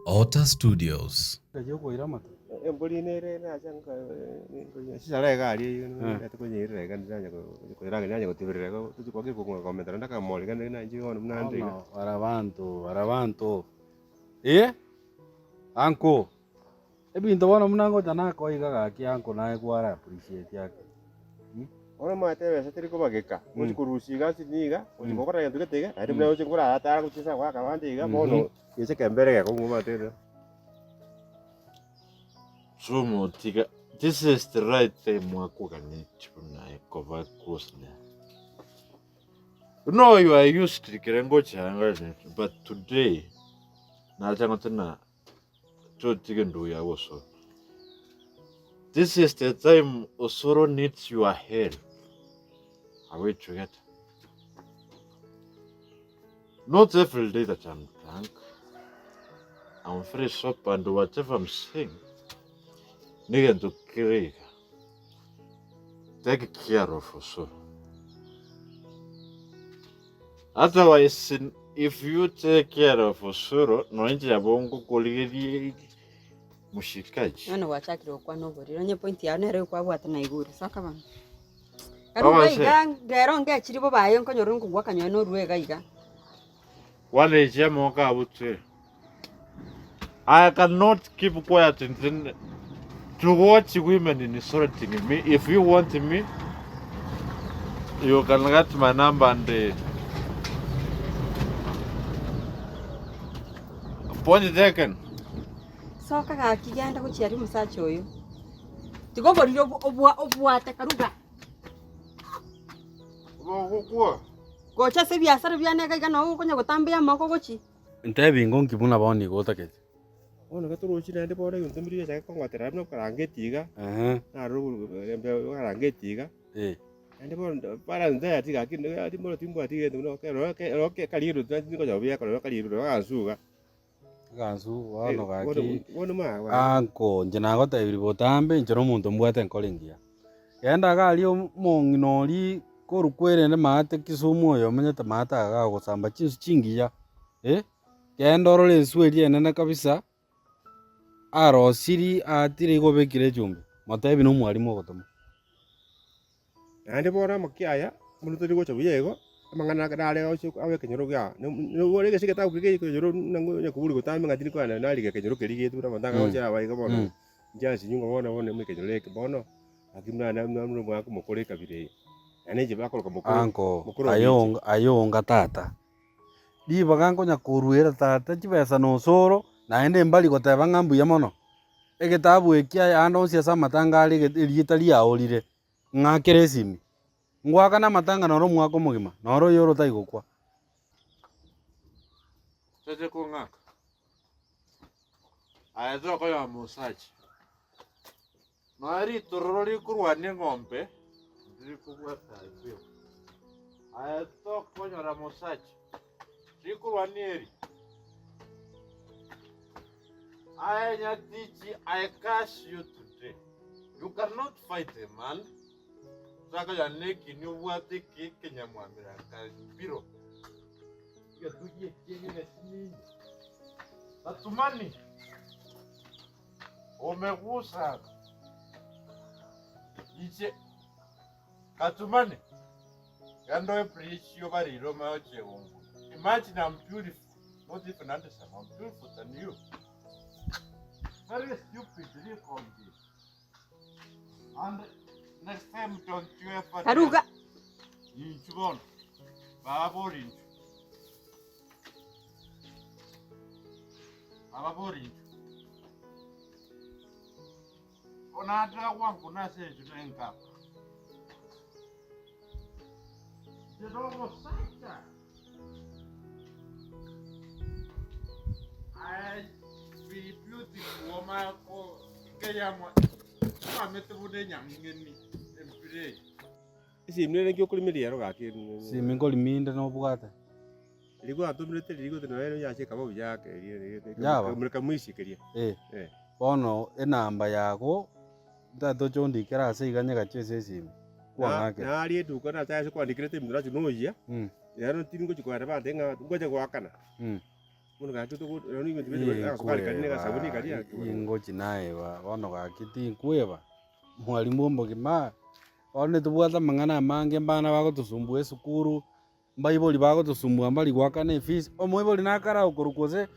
Otter Studios. Erio okoira amato. Embori nere nacha chisare iga aria nete konyeirera iga nanya koiranga nanya gotiberera iga tochi kwakire komentera naende akamori kande nainche bono buna nde iga. Bono barabanto barabanto eh uncle ebinto bono buna ngocha nakoa iga gaki uncle naye kwara appreciate ake mh. Bono omanyete ebesa teri kobageka, gochi korusia iga ase niga, gochi gokora egento gete iga, naende buna oche koratara gochia ase agoaka abande iga, bono gese ekembere gekong'u omanyete ere. Somotiga this is the right time mwakoganeti buna ekoba close No you are used to kere ngocha but today nacha ngotena totige nduya gosoro. This is the time Osoro needs your help. Are we together? Not every day that I'm drunk. I'm very sober and whatever I'm saying, negento kere iga. Take care of Osoro. Otherwise, if you take care of Osoro, noinche yabo ngokorigerie mushikaji. Bono gwachakire gokwana oboriri, onye point yao nere kwabwate naigure, soka bono. Baba Aruga ase. iga rero ngechiri bobe aye nkonyora nkogwaka nonye na orue iga iga. Wanechi amoko abutwe. I cannot keep quiet and then to watch women insulting me. If you want me, you can get my number and uh, point taken. Soka gaki genda gochia aria omosacha oyo. Tiga oboriri obwo obwa obwate karuga. Bogokwa. Gocha ase ebiasara biane iga iga noo okonya gotambia amagoko gochia. Ntebi ingo nki buna bono igo otagete? Bono iga torochi naende bono egento mbiri biachake kongotera buna okarangeti iga, Ehe, naroro okarangeti iga, eh. naende bono balance diet gaki bono timbwati gento buna ekero ekero kariro tinkonya buya ekero kariro agansuga. Egansu bono gaki Bono ma anko inche nagotebirie botambe inche na omonto mbwate enkoro engiya. Genda iga aria omong'ina oria korwa kwerende maate Kisumu oyo omenyete maate iga agosamba chinsu chingiya eh, genda orore ensu eria enene kabisa, arosirie aatire igo obekire echumbi, motebi na omwalimu ogotoma. Naende bono amakia aya, buna tori gocha buya igo, amang'ana ake nare gocha abe ekenyoro kiao, nigo ore gese egetabu keria ekenyoro buna onye kobori gotambe ng'a tindi kogenda narika ekenyoro keria giaito buna abanto anga gocha aba iga bono, inche ase nyuma bono bono ekenyoro eke bono, naki buna buna buna omwaka omokoro ekabira eye, naende inche bakoroka mokoro Anko, mokoro aye ominche. onga aye onga tata, ribaga nkonya koruera tata chibesa na osoro, naende mbari goteba ng'a mbuya mono, egetabu eki aye ande onsi ase amatanga are ege erieta riao rire, ng'akere esimi, ngoakane amatanga noro omwaka omogima, noro oyore otari gokwa. Toche kong'aka. Aye tokonya mosacha. Nonya ritororo rikorwania eng'ombe, ndirikobwata ayio. Aye tokonyora mosacha, rikorwania eri. Aye nyatichi, I curse you today. You cannot fight a man. Takonyora nekini obwate eke ekenyamwamera nka biro. Egetugi ekieng'e egesinini. Natumani. Omegusa inche Katumani genda oe preach obarire omanye ochie gonguru imagine I'm beautiful not even handsome I'm beautiful than you very stupid rikongi and next time don't you ever dare Karuga. inchu bono baba bori inchu Baba bori inchu Onatera gwankuna ase enchu nenkaba. Inche nomosacha. I be beautiful omanye ko nkeyamwa nkwamete buna enyang'eni empira eye. Esimi nere nki okorimia ero gaki. Esimi nkorimia inde nobwate. Riria gwatomerete riria gote nonya yase ekaba buya ake eria Yaba. kamwisi keria. Eh, Eh. bono enamba yago ntagete oche ondikere ase iga nyegache ase esimi, kwang'akera. Naria eduka nachaye ase kwandikerete ebinto nachi noyia, Mm. rero tindi ngochi kogenda bantebie ng'a ngocha goakana. Mm. Bono gaki togo nonye ebinto bire agasukari karia na egasabuni karia Inkweba, ingochi naeba, bono gaki tinkweba, mwalimu omogima, bono nitobwate amang'ana amange mbana bagotosumbua esukuru, mbaibori bagotosumbua mbari goakana efees, omoibori nakare agokorokwa gose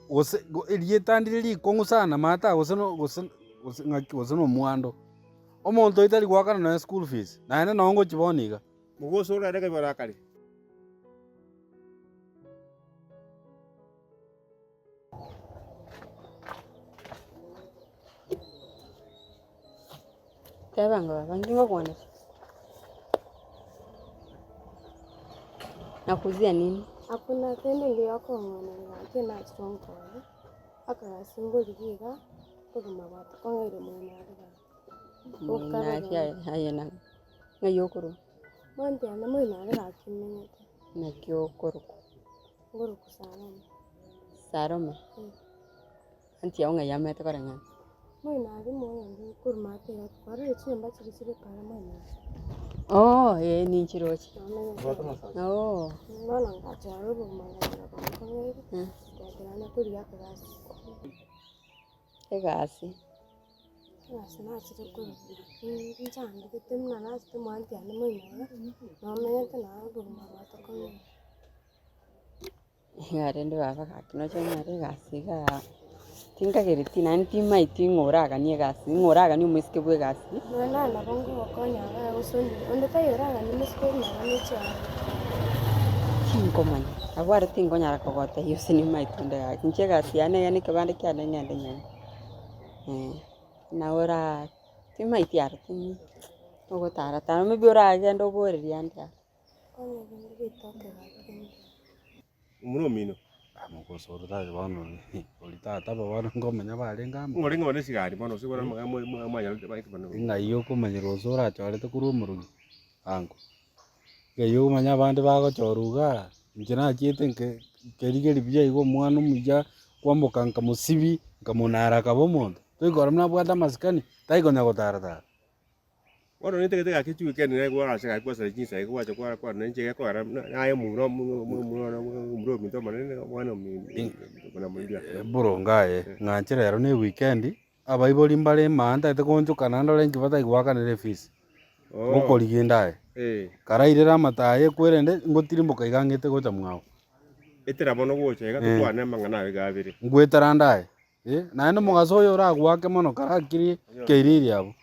gose erieta ndire rikong'u sana maata gose no gose gose ng'aki gose na omwando. Omonto oyio tari goakana nonye school fees, naende noo ngochi bono iga. Mogosora ere ekebora akare. Teba ng'a baba inki ngokwanera? Nakuzia nini? Hakuna kende ngiya okong'oneria gaki nachire onkonye, akagasi ngorigia iga, obogima bwatokong'eire moino are gaki. Moino aria aye na ng'ai okorwa? Monto one moino are gaki menyete. Naki okorokwa? Ngorokwa Salome. Salome? Anti ao ng'ai amanyete koreng'ana? Moino aria moyonde korwa maate iga twarure chinyomba chiria chire kare moino aria. Oo ee ninchiroche. Nomenyete Oo. Bono ngachora obogima nganyora bwakong'eire, ngateba nakorigia akagasi. Egasi. Egasi nachire korwa nchandegete buna nachete mwanti ane moino iga, nomenyete naye obogima bwatokong'eire. Iga rende baba gaki noche onyore egasi igaa, tinkagereti naende timaeti ng'a oraganie egasi, ng'a oraganie omoiseke bwa egasi. Nonya naye nabo ngogokonya igaa gose onde, onde taiyo oraganie omoiseke buna nonye echianga. Tinkomanya, abwo aro tinkonyara kogotebia gose nimaete onde gaki, inche egasi yane iga na ekebande kiane ng'ende nyomba, eh, naye oraa timaeti aro timi ogotara tara maybe oragende oborerie ande aro. Onye rende ritoke gaki. Omura omino. Mogoso ore tari bono ori tata bo bono nkomanya barenge amo. Ng'ore ng'ore esigari bono gose bono mwanyarete bono. Ng'ai okomanyera gose orachorete korwa omorogi ango. Ng'ai okomanya abande bagochorwa igaa, inche nachiete nke nkerigeria buya iga omwana omuya, kwamboka nkamosibi, nkamonara akaba omonto, toikora buna abwate amasikani, taikonya gotara tara. Bono nintagete gaki chiweekend naye kwarache gaki kwasara chinsa iga gwacha kwara kwana ninche gekogera buna naye omomura omomura omomura ominto omonene omwana ominto buna moria. Boronge aye, ng'anche rero na eweekend, abaibori mbare maa ntagete goonchoka naende ore inki batari goakanera efees, ngokorigia inde aye. Karairere amato aye ekwerende, ngotirimboka iga ng'ete gocha mwao. Etera bono gocha iga tokwane amang'ana aye iga abere. Ngwetera ande aye. Eh, naende omogaso oyo oragoake mono karakiri keiriri abwo.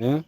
Eh.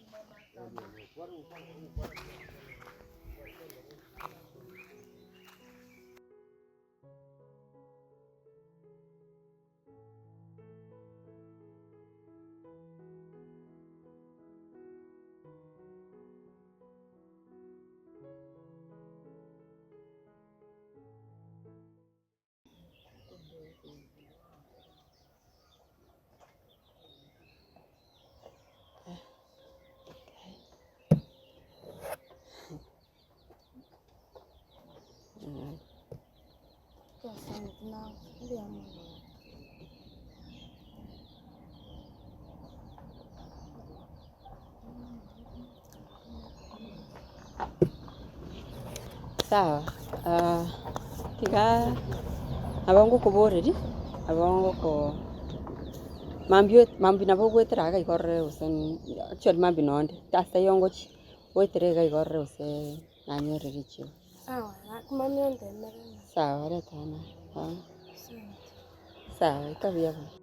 Sawa, tiga nabo ngokoboreria, nabo ngoko mambia mambia nabo ogoetera iga iga orore gose actually mambia nonde, ase aywo ngochia, oetere iga iga orore gose nanyorire richibu. Sawa reta naye, sawa ika buya bono.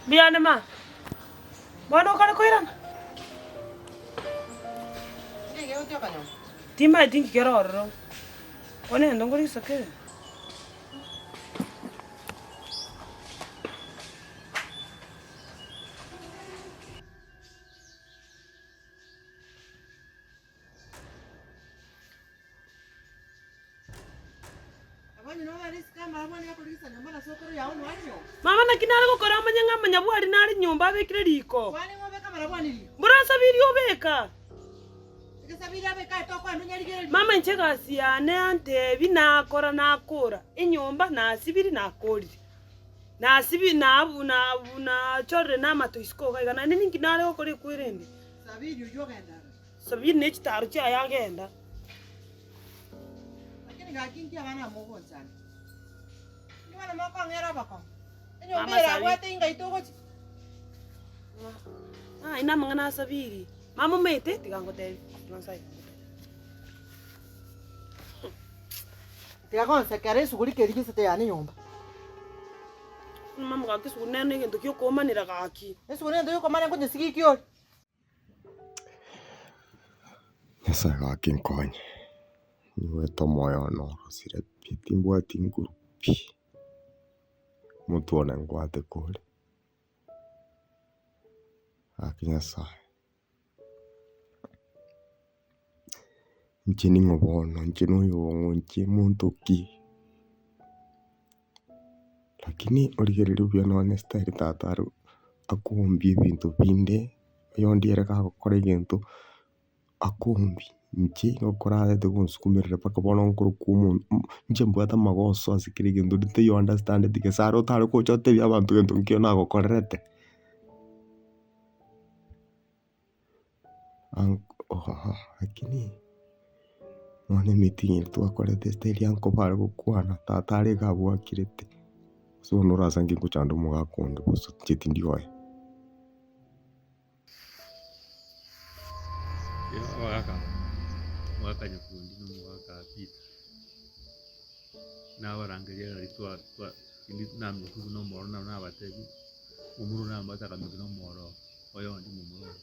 Mbuya nde mama, bono okare koirana? Timanyeti inki kere ororo, bono egento nkore gisa kere. Mama naki nare gokora omanye ng'a amanyabwari nare nyomba abekire riko? Mbora nsabirie obeka? Mama inche egasi yane antebi nakora nakora, enyomba nasibiri nakorire. Nasibi nabu nabu nachorire na amato isiko iga iga naende ninki nare gokora ekwerende? Sabiri ne chitaro chiaye agenda. Mama Sabiri. Aye namang'ana a Sabiri. Mama omanyete, tiga ngotebie, tiga nsae ngotebie. Tiga gonsekera esuguri kerigisete yane nyomba. Mama gaki esuguri nere negento giokoomanera gaki. Esuguri nento yokomana nkonyesiga eki ore. Nyasae gaki nkonye, nigoete omoyo one orosire pi, timbwati nguru pi, omotwe one ngwateka ore, gaki Nyasae, inche ning'o bono, inche noyo ong'o, inche monto ki? Lakini origereria buya nonye style tata are akombia ebinto binde, oyonde ere gagokora egento akombia, inche nigo orarete gonsukumerera mpaka bono nkorokwa omonto inche mbwate amagoso ase kera egento onde taiyo ounderstandeti gose are otare gocha otebie abanto gento nkio nagokorerete. Lakini bono emeeting eye twakorete estyle ya nkoba are gokwana tata are iga abwakirete, ase bono orasange ngochanda omogaka onde gose inche tindi oye. Omogaka omogaka Nyakundi na omogaka Peter, nabarangeria riria twa twa rinde namioka buna omoro nabo nabatebia, omoro nambate akamioka na omoro oyondi momura oye.